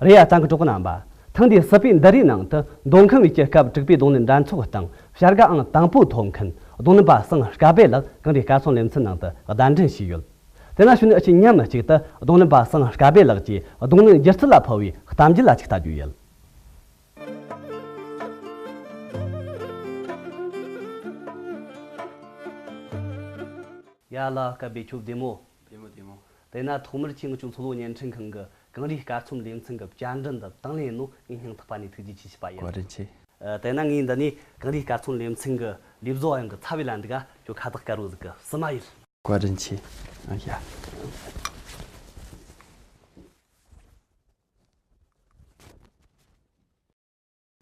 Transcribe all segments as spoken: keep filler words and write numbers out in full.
རེད་ཡ། གཙང་གི་གྲོགས་པོ་རྣམ་པ། ཐེངས་འདིའི་སྲིད་པའི་འདུ་རེས་ནང་དུ་མདོ་ཁམས་ཡུལ་གྱི་སྐབས་དྲུག་པའི་རྡུང་ལེན་འགྲན་ཚོགས་སྟེང་བྱ་དགའ་ཨང་དང་པོ་ཐོབ་མཁན་རྡུང་ལེན་པ་ཟངས་དཀར་བེ་ལགས་གངས་རིའི་སྐར་ཚོམས་ལེ་ཚན་ནང་དུ་གདན་འདྲེན་བྱས་ཡོད། དེ་ན་གཞོན་ནུ་འུ་ཆོས་མཉམ་གཅིག་ཏུ་རྡུང་ལེན་པ་ཟངས་དཀར་བེ་ལགས་ཀྱིས་རྡུང་ལེན་སྒྱུ་རྩལ་ལ་ཕུལ་བའི་གཏམ་རྒྱུད་ལ་ཅིག་ལྟ་རྒྱུ་ཡིན། ཡ་ལ་དཀར་བེ། ཁྱོད་བདེ་མོ། བདེ་མོ་བདེ་མོ། དེ་ན་ཐོག་མར་ཁྱོས་ངེད་ཚོའི་མཚོ་ལྷོ་བརྙན་འཕྲིན་ཁང་གི་གངས་རིའི་སྐར་ཚོམས་ལེ་ཚན་གྱི་བཅར་འདྲི་འདི་དང་ལེན་ནོ་ངས་སྙིང་ཐག་པ་ནས་ཐུགས་རྗེ་ཆེ་ཞུས་པ་ཡིན། བཀའ་དྲིན་ཆེ། ཨ། དེ་ན་ངས་འདི་ནས་གངས་རིའི་སྐར་ཚོམས་ལེ་ཚན་གྱི་ལས་བཟོ་བ་ཡང་གི་ཚབ་བྱས་ལ་འདུག་ག་ཁྱོད་ཁ་བཏགས་དཀར་བོ་ཟིག་གི་བསུ་མ་ཡིན། བཀའ་དྲིན་ཆེ། ཨ་ཡ།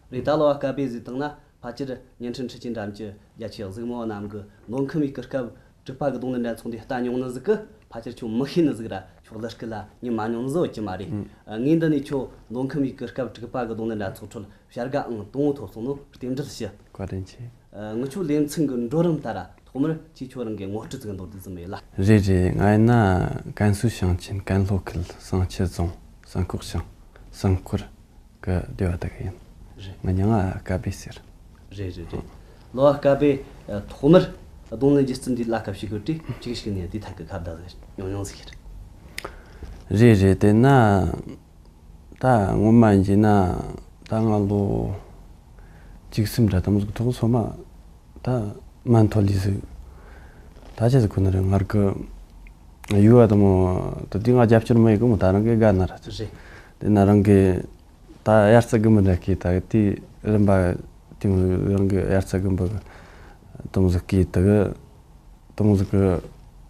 རེད། ད་ལོ་བ་དཀར་བེ་ཟེར་བཏང་ན་ཕལ་ཆེར་བརྙན་འཕྲིན་འཕྲུལ་ཆས་འདྲ་མོ་གི་རྒྱ་ཆེའི་གཟིགས་མོ་བ་རྣམས་ཀྱིས་མདོ་ཁམས་ཡུལ་གྱི་སྐབས་དྲུག་པ་གི་རྡུང་ལེན་འགྲན་ཚོགས་འདི་ལྟ་མྱོང་ནི་ཟིག་གི། ཕལ་ཆེར་ཁྱོད་མི་ཤེས་ནི་ཟིག་ར། ཁྱོད་གླུ་སྐད་ལ་ཉན་མ་མྱོང་ནི་ཟིག་ཡོད་ཀྱི་མ་རེད། ཨ། ངས་འདི་ནས་ཁྱོད་མདོ་ཁམས་ཡུལ་གྱི་སྐབས་དྲུག་པ་གི་རྡུང་ལེན་འགྲན་ཚོགས་ཁྲོད་བྱ་དགའ་ཨང་དང་པོ་ཐོབ་སོང་ནོ་རྟེན་འབྲེལ་ཞུ། བཀའ་དྲིན་ཆེ། ཨ། ངེད་ཚོའི་ལེ་ཚན་གྱི་འགྲོ་རིམ་ལྟར་ར། ཐོག་མར་ཁྱོས་ཁྱོད་རང་གི་ངོ་སྤྲོད་ཟིག་མདོར་བསྡུས་ཟིག་མེད་ལ། རེད་རེད། ང་ཡིན་ན་ཀན་སུའུ་ཞིང་ཆེན་ཀན་ལྷོ་ཁུལ་བསང་ཆུ་རྫོང་བསང་ཁོག་ཞང་བསང་སྐོར་གི་སྡེ་བ་དེ་གི་ཡིན། རེད། ང་མྱིང་ང་དཀར་བེ་ཟེར། རེད་རེད་རེད། ལོ་བ་དཀར་བེ། ཨ། ཐོག་མར་རྡུང་ལེན་སྒྱུ་རྩལ་འདི་ལ་ཁ་ཞིག་གི་དུས་ཅིག་ཞིག་ནས་འདི་ཐད་ཀྱི་ཁ་བརྡ་ཟིག་ཉུང་ཉུང་ཟིག་ཡིན། རེད་རེད། དེ་ན། ད་སྔོན་མ་ཡིན་གྱི་ན། ད་ང་ལོ་བཅུ་གསུམ་འདྲ་དེ་མོ་ཟིག་ཐོག་སོ་མ། ད་མ་མཐོ་ལི་ཟིག་ད་ཆི་ཟིག་གོ་ནི་རེད། ང་གི་ཡུལ་བ་དེ་མོ་ད་དེ་ང་རྒྱབ་སྐྱོར་མི་ཡེ་གི་མོ། ད་རང་གི་དགའ་ན་ར་ཚོད། རེད། དེ་ན་རང་གི་ད་དབྱར་རྩྭ་དགུན་འབུ་འདྲ་གི་ད་དེ་རིམ་པ་དེ་མོ་རང་གི་དབྱར་རྩྭ་དགུན་འབུ་གི་དེ་མོ་ཟིག་གི་ད་གི་དེ་མོ་ཟིག་གི་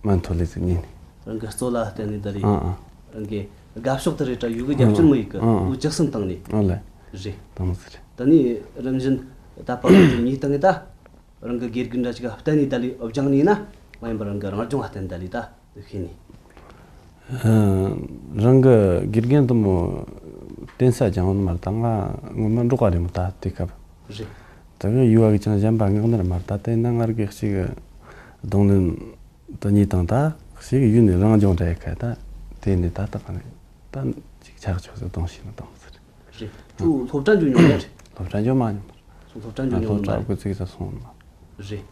མ་མཐོ་ལི་ཟིག་ཉིན། རང་གི་རྩོལ་ལ་བརྟེན་ནས་ད་རེད། ཨང་ཨང་། རང་གི་དགའ་ཕྱོགས་དེ་རེད་དྲ། ཡུལ་གི་རྒྱབ་སྐྱོར་མི་ཡེ་གི། ཨང་ཨང་། འུ་ཅག་སེམས་བཏང་ནས། ཨོ་ལེ། རེད། དེ་མོ་ཟིག་རེད། ད་ནི་རིམ་བཞིན་ད་ཕར་ཚུར་གཉིས་བཏང་ངས་ད། རང་གི་དགེ་རྒན་འདྲ་ཅིག་ག་བརྟེན་ནས་ད་ལི་སྦྱངས་ནས་ན། མ་ཡིན་པར་རང་གི་རང་སྦྱོང་ང་བརྟེན་ད་ལི་ད་ཤེས་ནས། ཨ། རང་གི་དགེ་རྒན་དེ་མོ་བརྟེན་ས་ཅང་ཡོད་ནི་མ་རེད། ད་ང་ངོ་མ་འབྲོག་པ་རེད་མོ། ད་དེ་སྐབས། རེད། ད་གི་ཡུལ་བ་གི་ཅང་གཞན་པ་ངག་ནི་ར་མ་རེད། ད་དེ་ན་ང་ར་གི་ཞིག་གི་རྡུང་ལེན་དེ་གཉིས་དང་ད་ཞིག་གི་ཡུལ་ནས་རང་སྦྱོང་འདྲ་ཡེ་ག་ད། དེ་ནས་ད་ད་ག་ནས་ད་ཅིག་ཆག་ཆོག་ཟིག་རྡུང་ཤེས་ནི་དེ་མོ་ཟིག་རེད། རེད། ཁྱོད་སློབ་གྲྭ་འགྱོ་མྱོང་ཡོད་རེད། སློབ་གྲྭ་འགྱོ་མ་མྱོང་། སློབ་གྲྭ་འགྱོ་མྱོང་ནི་མ་རེད། སློབ་གྲྭ་གི་ཅིག་ད་སོང་ནི་མ་རེད། རེད།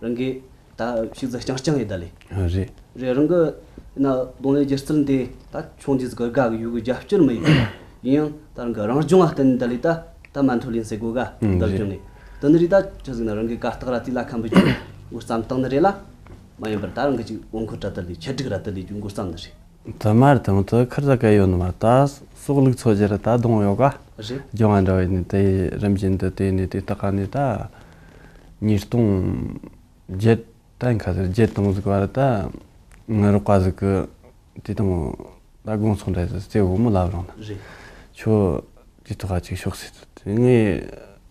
ཨང་། རང་གི་ད་ཕྱུགས་ཟིག་རྐྱང་རྐྱང་ཡེ་ད་ལི། རེད། རེད། རང་གི་ན་རྡུང་ལེན་སྒྱུ་རྩལ་འདི་ད་ཆུང་དུས་ཟིག་གི་དགའ་གི། ཡུལ་གི་རྒྱབ་སྐྱོར་མི་ཡེ་གི། ཡིན་ཡང་ད་རང་གི་རང་སྦྱོང་ང་བརྟེན་ད་ལི་ད་ད་མ་མཐོ་ལི་ཟེར་གོ་ག་ཨང་། ད་རེད། སྦྱོང་ནས་དེ་ནི་རི་ད་ཆི་ཟིག་ན་རང་གི་གར་སྟེགས་ར་དེ་ལ་ཁམ་བུ་ཅིག་འགོ་བརྩམས་བཏང་ནི་རེད་ལ། མ་ཡིན་པར་ད་རང་གི་ཅིག་འོང་ཁོ་ད་ད་ལི་ཆེད་སྒྲིག་ར་ད་ལི་ཅིག་འགོ་བརྩམས་ནི་རེད། དེ་མ་རེད། དེ་མོ་དེ་ཁར་ཟ་ག་ཡོད་ནི་མ་རེད། ད་སྲོག་ལུག་འཚོ་རྒྱུ་ར་ད་རྡུང་ཡོད་ག་རེད། སྦྱོང་བ་འདྲ་བ་ཡིན་ནི་དེ་རིམ་བཞིན་དུ་དེ་ནས་དེ་ད་ག་ནས་ད་ཉིས་སྟོང་བརྒྱད། ད་ཡིན་ཁ་ཟེར་བརྒྱད་དང་ཟིག་བར་ད་ང་རོགས་པ་ཟིག་གི་དེ་དང་ད་དགོང་ཚོགས་འདྲ་ཟིག་རྩེ་བོ་མོ་ལབ་རང་ན། རེད། ཁྱོད་དེ་ཐོག་ཁ་ཅིག་ཤོག་ཟེར། ངས་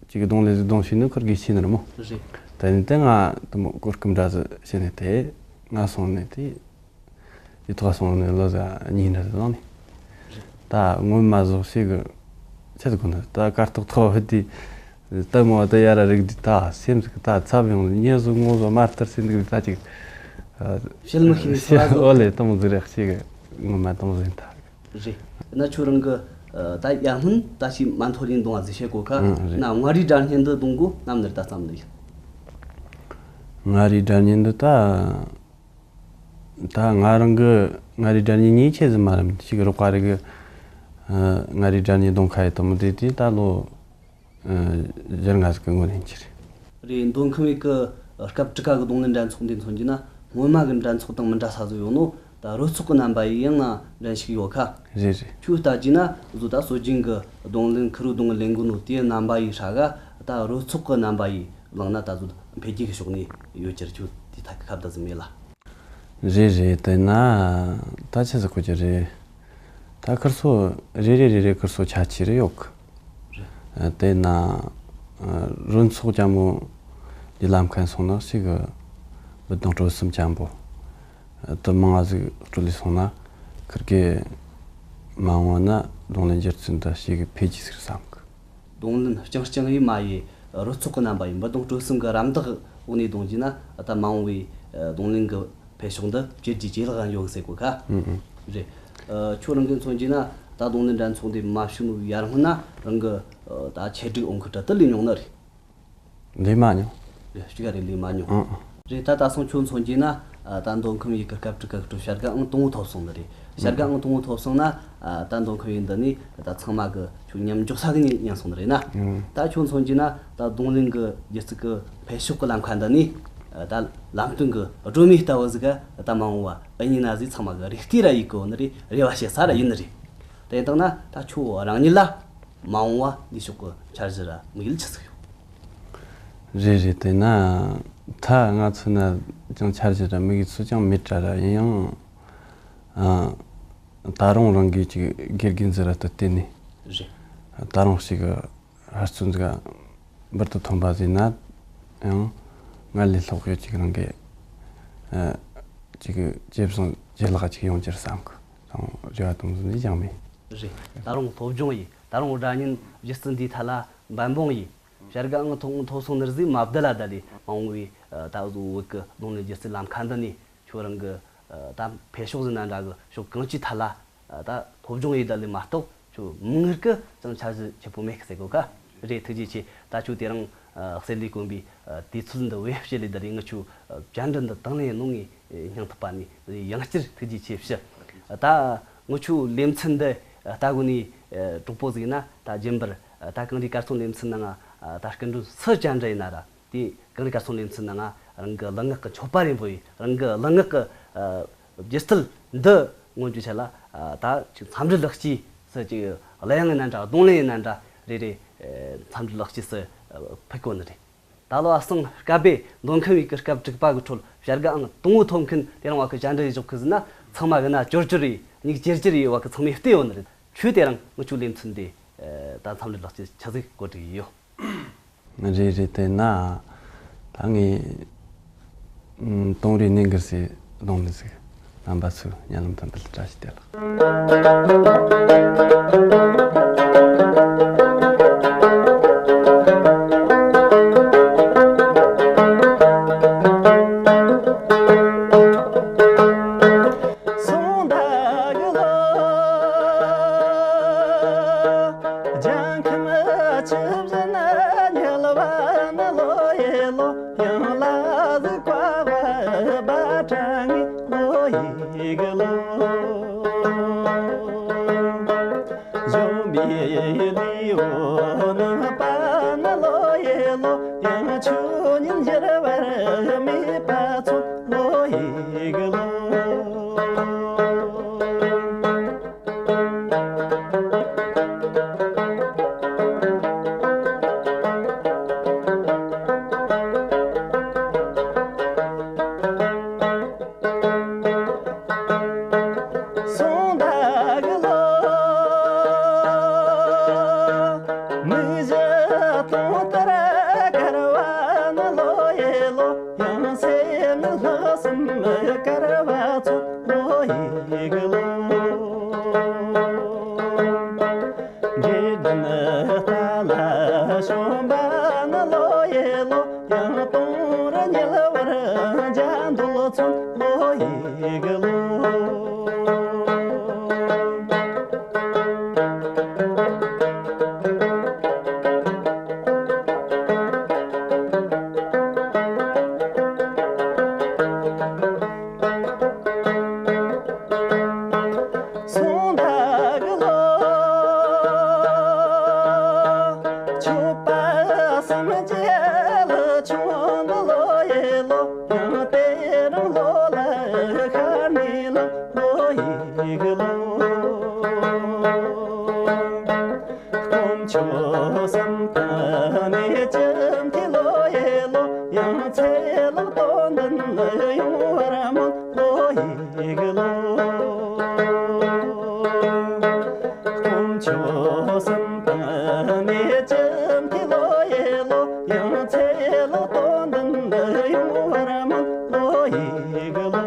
ཅིག་རྡུང་ལེན་ཟིག་རྡུང་ཤེས་ནི་ཁུར་གི་ཤེས་ནི་རེད་མོ། རེད། དེ་ནས་དེ་ང་དེ་མོ་གོ་སྐབས་འདྲ་ཟིག་བྱས་ནས་དེ་ང་སོང་ནས་དེ། དེ་ཐོག་སོང་ནས་ལོ་ཟ་གཉིས་འདྲ་ཟིག་ལངས་ནས། ད་སྔོན་མ་ཟོག་ཞིག་གི་ཆེད་དུ་ཁོ་ན་ད་གར་སྟེགས་ཐོག་བུད་དེ། ལྟད་མོ་ད་ཡ་ར་རིག་དུས་ད་སེམས་ཟིག་ད་འཚབ་ཡོང་། ཉེ་ཟོ་ངོ་ཟོ་མ་ལྟར་སེམས་འདུག་ད་ཅིག་བཤད་མི་ཤེས་ནི་ཟོ་ལ་ཟོ། ཨོ་ལེ། དེ་མོ་ཟིག་རེད། ཞིག་གི་སྔོན་མ་དེ་མོ་ཟིག་ད། རེད། ན་ཁྱོད་རང་གི་ད་ཡར་སྔོན་ད་ཞིག་མ་མཐོ་ལི་རྡུང་བ་ཟིག་བཤད་གོ་ཁ། ཨང་། རེད། ན་མངའ་རིས་སྒྲ་སྙན་འདི་རྡུང་གོ་ནམ་ནས་ད་བརྩམས་ནི་ཡིན། མངའ་རིས་སྒྲ་སྙན་འདི་ད། ད་ང་རང་གི་མངའ་རིས་སྒྲ་སྙན་ཉིད་ཆེ་ཟིག་མ་རེད། ཅིག་རོགས་པ་རེ་གི་ཨ་མངའ་རིས་སྒྲ་སྙན་རྡུང་ཁ་ཡེ་དེ་མོ་དེ་དེ་ད་ལོ་ཨ་བཞི་ལྔ་ཟིག་གི་སྔོན་ཡིན་གྱི་རེད། རེད། མདོ་ཁམས་ཡུལ་གི་སྐབས་དྲུག་པ་གི་རྡུང་ལེན་འགྲན་ཚོགས་འདི་མཚོན་རྒྱུ་ན་སྔོན་མ་གི་འགྲན་ཚོགས་དང་མི་འདྲ་ས་ཟིག་ཡོད་ནོ། ད་རོལ་ཚོགས་གི་རྣམ་པ་ཡི་ཡང་ང་འགྲན་ཞུགས་ཡོད་ཁ། རེད་རེད། ཁྱོད་ལྟ་རྒྱུ་ན་བཟོ་ད་སྲོལ་རྒྱུན་གི་རྡུང་ལེན་ཁུ་རུ་རྡུང་ལེན་གོ་ནོ་དེའི་རྣམ་པ་ཡི་ཧྲ་ག་ད་རོལ་ཚོགས་གི་རྣམ་པ་ཡི་བླངས་ན་ད་གཟོད་འཕེལ་རྒྱས་ཀྱི་ཕྱོགས་ནས་ཡོད་རྒྱུ་རེད། ཁྱོད་དེ་ཐད་ཀྱི་ཁ་བརྡ་ཟིག་མེད་ལ། རེད་རེད། དེ་ན་ད་ཆི་ཟིག་གོ་རྒྱུ་རེད། ད་ཁུར་སོ་རེ་རེ་རེ་རེ་ཁུར་སོ་ཆ་ཆེ་རེ་ཡོད་གི། རེད། དེ་ན་རོལ་ཚོགས་ཅན་མོ་འདི་ལམ་ཁ་སོང་ན་ཞིག་གི་འབུད་རྡུང་གྲོ་གསུམ་ཅན་པོ། དེ་མང་ང་ཟིག་སྤྲོད་ལས་སོང་ན་ཁུར་གི་མ་འོངས་ན་རྡུང་ལེན་སྒྱུ་རྩལ་འདི་ཞིག་གི་འཕེལ་རྒྱས་ཟིག་བསམ་གི། རྡུང་ལེན་རྐྱང་རྐྱང་ཡིན་མ་ཡིན་རོལ་ཚོགས་ཀྱི་རྣམ་པ་ཡིན་འབུད་རྡུང་གྲོ་གསུམ་གྱི་རམ་འདེགས་འོག་ནས་རྡུང་རྒྱུ་ན་ད་མ་འོངས་པའི་རྡུང་ལེན་གྱི་འཕེལ་ཕྱོགས་འདི་བཅོས་རྒྱུའི་ཇེ་ལེགས་ཡང་ཡོང་ཟེར་གོ་ཁ། ཨུ་ཨུ། རེད། ཨ་ཁྱོད་རང་གི་མཚོན་རྒྱུ་ན་ ད་རྡུང་ལེན་འགྲན་ཚོགས་འདི་མ་ཞུགས་ནོ་ཡར་སྔོན་ན་རང་གི་ཨ་ད་ཆེད་སྒྲིག་འོང་གི་གྲལ་དུ་ལུས་མྱོང་ནི་རེད། ལས་མ་མྱོང་། རེད། གཅིག་རེད། ལས་མ་མྱོང་། ཨང་། རེད། ད་ད་སང་ཁྱོད་མཚོན་རྒྱུ་ན་ཨ་ད་མདོ་ཁམས་ཡུལ་གི་སྐབས་དྲུག་གི་ཁྲོད་བྱ་དགའ་ཨང་དང་པོ་ཐོབ་སོང་ནི་རེད། བྱ་དགའ་ཨང་དང་པོ་ཐོབ་སོང་ན་ཨ་ད་མདོ་ཁམས་ཡུལ་འདི་ནས་ད་ཚང་མ་གི་ཁྱོད་མཉམ་འཇོག་ས་གི་ཉན་སོང་ནི་རེད་ན། ཨང་། ད་ཁྱོད་མཚོན་རྒྱུ་ན་ད་རྡུང་ལེན་གི་སྒྱུ་རྩལ་གི་འཕེལ་ཕྱོགས་གི་ལམ་ཁ་འདི་ནས་ཨ་ད་ལམ་སྟོན་གི་སྒྲོན་མེ་ལྟ་བུ་ཟིག་ག་ད་མ་འོངས་པ་ཨེ་ཡིན་ན་ཟིག་ཚང་མ་གི་རེ་ལྟོས་ར་ཡེད་གོ་ནི་རེད། རེ་བ་བྱེད་ས་ར་ཡིན་ནི་རེད། དེ་ཡིན་དང་ན་ད་ཁྱོད་རང་ཉིད་ལ་མ་འོངས་པ་འདི་ཕྱོགས་གི་འཆར་གཞི་ར་དམིགས་ཡུལ་ཆི་ཟིག་ཡོད། རེད་རེད། དེ་ན་ད་ང་ཚོ་ན་ཅང་འཆར་གཞི་ར་དམིགས་ཡུལ་ཚོ་ཅང་མེད་དྲ་ར། ཡིན་ཡང་ཨ་ད་རུང་རང་གིས་ཅིག་དགེ་རྒན་ཟིག་ར་ལྟ་བལྟས་ནས། རེད། ད་རུང་ཞིག་གི་ཧུར་བརྩོན་ཟིག་འབུར་དུ་ཐོན་པ་ཟིག་ན་ཡང་ང་ལས་ལྷག་ཡོད་ཅིག་རང་གི་ཨ་ཅིག་ཇེ་བཟང་ཇེ་ལེགས་ཅིག་ཡོང་རྒྱུར་བསམ་གི། ད་རེ་བ་དུང་ཟིག་འདི་ཅང་མེད། རེད། ད་རུང་སློབ་སྦྱོང་ཡེད། ད་རུང་སྒྲ་སྙན་སྒྱུ་རྩལ་འདིའི་ཐད་ལ་འབད་འབུངས་ཡེད། བྱ་དགའ་ཨང་དང་པོ་ཐོབ་སོང་ནི་ར་ཟིག་མ་བསྡད་ལ་བསྡད་ལས་མ་འོངས་པའི་ཨ་ད་གཟོད་བོད་ཀྱི་རྡུང་ལེན་སྒྱུ་རྩལ་ལམ་ཁ་འདི་ནས་ཁྱོད་རང་གི་ཨ་ད་འཕེལ་ཕྱོགས་ཟིག་ན་འདྲ་གི་ཕྱོགས་གང་ཅིའི་ཐད་ལ་ཨ་ད་སློབ་སྦྱོང་ཡེད་བསྡད་ལས་མ་གཏོགས་ཁྱོད་མིག་སྔར་གི་ཅང་འཆར་གཞི་ཆེ་པོ་མེད་གི་ཟེར་གོ་ག། རེད། ཐུགས་རྗེ་ཆེ། ད་ཁྱོད་དེ་རིང་ཨ་གསེར་ལས་དཀོན་པའི་ཨ་དུས་ཚོད་འདི་བེད་སྤྱད་ལས་བསྡད་ལས་ངི་ཆོའི་ཨ་བཅར་འདྲི་འདི་དང་ལེན་གནང་ངས་སྙིང་ཐག་པ་ནས་ཡང་བསྐྱར་ཐུགས་རྗེ་ཆེ་ཞུ། ད་ངི་ཆོའི་ལེ་ཚན་འདི་ཨ་ལྟ་དགོས་ནི་ཨ་གྲོགས་པོ་ཟིག་ན་ད་རྒྱུན་པར་ཨ་ད་གངས་རི་གར་སོང་ལེ་ཚན་ནང་ང་ཨ་ད་སྐུ་མགྲོན་སུ་བཅར་འདྲི་ཡེད་ན་ར། དེ་གངས་རི་གར་སོང་ལེ་ཚན་ནང་ང་རང་གི་གླུ་ངག་གི་མཆོད་པ་རེ་འབུལ་ཡེད། རང་གི་གླུ་ངག་གི་ཨ་སྒྱུ་རྩལ་འདི་མངོན་གྱུར་ཆེད་ལ་ཨ་ད་ཅིག་འཚམས་འདྲི་ལེགས་སྐྱེས་སུ་ཅིག་གླུ་དབྱངས་ཡིན་ན་འདྲ། རྡུང་ལེན་ཡིན་ན་འདྲ། རེ་རེ་ཨ་འཚམས་འདྲི་ལེགས་སྐྱེས་སུ་ཨ་ཕུལ་གོ་ནི་རེད། ད་ལོ་ཨ་སང་སྐབས་བེ་མདོ་ཁམས་ཡུལ་གི་སྐབས་དྲུག་པ་གི་ཁྲོད་བྱ་དགའ་ཨང་དང་པོ་ཐོབ་མཁན་དེ་རིང་བ་གི་བཅར་འདྲི་ཡེད་ཆོག་གི་ཟེར་ན་ཚང་མ་གི་སྣ་ཅོར་ཅོར་ཡེད། མྱིག་ཅེར་ཅེར་ཡེད། བ་གི་ཚང་མས་བལྟས་ཡོད་ནི་རེད། ཁྱོས་དེ་རིང་ངི་ཆོའི་ལེ་ཚན་དེ་ཨ་ད་འཚམས་འདྲི་ལེགས་སྐྱེས་ཆི་ཟིག་གོ་སྒྲིག་ཡེད་ཡོད། རེད་རེད། དེ་ན་ད་ངས་ཨམ་དུང་རི་གནས་འགུལ་ཟེར་རྡུང་ལེན་ཟིག་རྣམ་པ་ཚོའི་སྙན་ལམ་དུ་འབུལ་བཀྲ་ཤིས་བདེ་ལེགས། སོང་ད་གི་ལོ། ལྗང་ཁམས་ཆུ་བཞི་ན་ཉལ་བ་ན་ལོ་ཡེ་ལོ། ཡང་ལ་ཟིག་བཀའ་བ་བ་དྲང་ངི་ལོ་ཡེ་གི་ལོ། གཞོན་པའི་ལུས་པོ་ནང་པ་ན་ལོ་ཡེ་ལོ། ཡང་ཆོས་ཉིད་འགྱུར་བར་མེད་པ་ཚོ་ལོ་ཡེ་གི་ལོ། སོང་ད་གི་ལོ། མི་བཞི་སྟོང་དར་དཀར་བ་ན་ལོ་ཡེ་ལོ། ཡང་སེམས་ལྷག་བསམ་དཀར་བ་ཚོ་ལོ་ཡེ་གི་ལོ། འདྲེ་ལྡན་རྟ་ལ་ཞོན་པ་ན་ལོ་ཡེ་ལོ། ཡང་དུང་རུ་ཉལ་བར་འཇའ་འདུལ་ཚོ་ལོ་ཡེ་གི་ལོ། སོང་ད་གི་ལོ། མཆོད་པ་སེམས་ཅན་ལ་ཆུང་ནི་ལོ་ཡེ་ལོ། ཡང་དེ་རིང་ལོ་ལ་ཤར་ནི་ལོ་ལོ་ཡེ་གི་ལོ། དཀོན་མཆོག་གསུམ་དང་གནས་བཅུ་མཐའི་ལོ་ཡེ་ལོ། ཡང་ཚེ་ལེགས་དོན་ལྡན་ཡོང་བར་སྨོན་ལོ་ཡེ་གི་ལོ། དཀོན་མཆོག་གསུམ་དང་གནས་བཅུ་མཐའི་ལོ་ཡེ་ལོ། ཡང་ཚེ་ལེགས་དོན་ལྡན་ཡོང་བར་སྨོན་ལོ་ཡེ་གི་ལོ།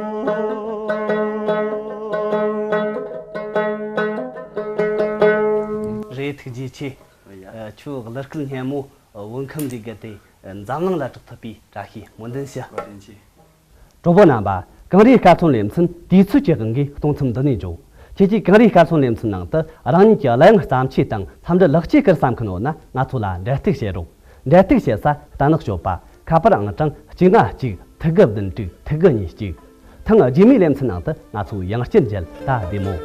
རེད། ཐུགས་རྗེ་ཆེ། ཨ་ཡ། ཨ་ཁྱོའི་གླུ་སྐད་སྙན་མོ་བོད་ཁམས་ལས་བརྒལ་ཏེ་འཛམ་གླིང་ལ་གྲགས་ཐུབ་པའི་བཀྲ་ཤིས་སྨོན་འདུན་ཞུ། བཀའ་དྲིན་ཆེ། གྲོགས་པོ་རྣམ་པ། གངས་རིའི་སྐར་ཚོམས་ལེ་ཚན་དུས་ཚོད་ཀྱི་དབང་གིས་གཏོང་མཚམས་འདི་ནས་འཇོག། ཁྱེད་ཀྱིས་གངས་རིའི་སྐལ་བཟང་ལེ་ཚན་ནང་དུ་རང་ཉིད་ཀྱི་གླུ་དབྱངས་བརྩམས་ཆོས་དང་འཚམས་འདྲི་ལེགས་སྐྱེས་སྐུར་བསམ་མཁན་ཡོད་ན། ང་ཚོ་ལ་འབྲེལ་གཏུག་བྱེད་རོགས། འབྲེལ་གཏུག་བྱེད་ས་རྟ་ནག་གཅོད་པ། ཁ་པར་ཨང་གྲངས་གཅིག་ལྔ་གཅིག་ཐིག་དགུ་བདུན་དྲུག་ཐིག་དགུ་གཉིས་གཅིག་ཐེངས་རྗེས་མའི་ལེ་ཚན་ནང་དུ་ང་ཚོ་ཡང་བསྐྱར་མཇལ། ད་བདེ་མོ།